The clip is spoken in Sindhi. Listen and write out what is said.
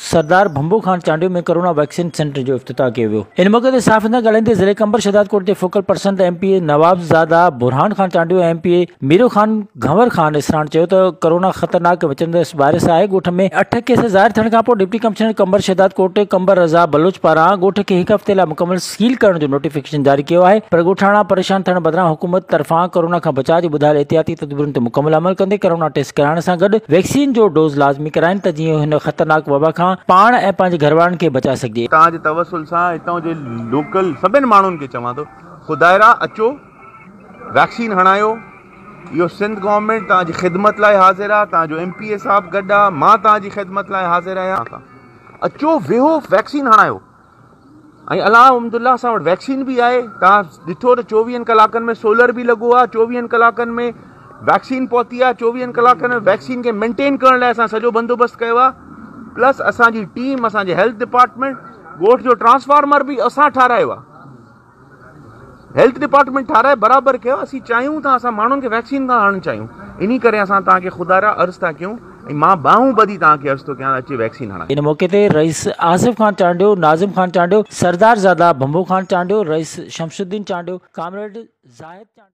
سردار ڀنڀو Khan Chandio ۾ corona vaccine centre جو افتتاح ڪيو ويو. ان موقعي تي صحافين سان ڳالهائيندي ضلعي قمبر شهدادڪوٽ جي focal person M P A Nawabzada Burhan Khan Chandio ۽ M P A Miro Khan Ghanwar Khan Isran چيو ته ڪورونا خطرناڪ وچڙندڙ وائرس آهي، ڳوٺ ۾ اٺ ڪيس ظاهر ٿيڻ کانپوء ڊپٽي ڪمشنر قمبر شهدادڪوٽ قمبر رضا بلوچ پاران ڳوٺ کي هڪ هفتي لاء مڪمل سيل ڪرڻ جو نوٽيفڪيشن جاري ڪيو آهي پر ڳوٺاڻا پريشان ٿيڻ بدران حڪومت طرفان ڪورونا کان بچاء جي ٻڌايل احتياطي تدبيرن تي مڪمل عمل ڪندي ڪورونا ٽيسٽ ڪرائڻ سان گڏ ويڪسين جو ڊوز لازمي ڪرائين ته جيئن هن خطرناڪ وبا کان پاڻ ۽ پنهنجي گهروارن کي بچائي سگهجي. توهان جي توسل سان هتان جي لوڪل سڀن ماڻهن کي چوان ٿو خدائرا اچو ويڪسين هڻايو اهو سنڌ گورنمينٽ توهان جي خدمت لاء حاضر آهي توهان جو ايم پي اي صاحب گڏ آهي مان توهان جي خدمت لاء حاضر آهيان اچو ويهو ويڪسين هڻايو ۽ الحمدلله اسان وٽ ويڪسين به آهي توهان ڏٺو ته چوويهن ڪلاڪن ۾ سولر به لڳو آهي چوويهن ڪلاڪن ۾ ويڪسين پهتي آهي چوويهن ڪلاڪن ۾ ويڪسين کي مينٽين ڪرڻ لاء اسان سڄو بندوبست ڪيو آهي پلس اسان جي ٽيم اسان جي هيلٿ ڊپارٽمينٽ ڳوٺ جو ٽرانسفارمر به اسان ٺارايو آهي هيلٿ ڊپارٽمينٽ ٺاراهي برابر ڪيو اسين چاهيون ٿا اسان ماڻهن کي ويڪسين ٿا هڻڻ چاهيون انهي ڪري اسان توهان کي خدارا عرض ٿا ڪيون ۽ مان ٻانهون ٻڌي توهان کي عرض ٿو ڪيان ته اچي ويڪسين هڻايو. ان موقعي تي رئيس آصف خان چانڊيو، ناظم خان چانڊيو، سردار زاده ڀنڀو خان چانڊيو، رئيس شمس الدين چانڊيو، ڪامريڊ زاهد چانڊيو.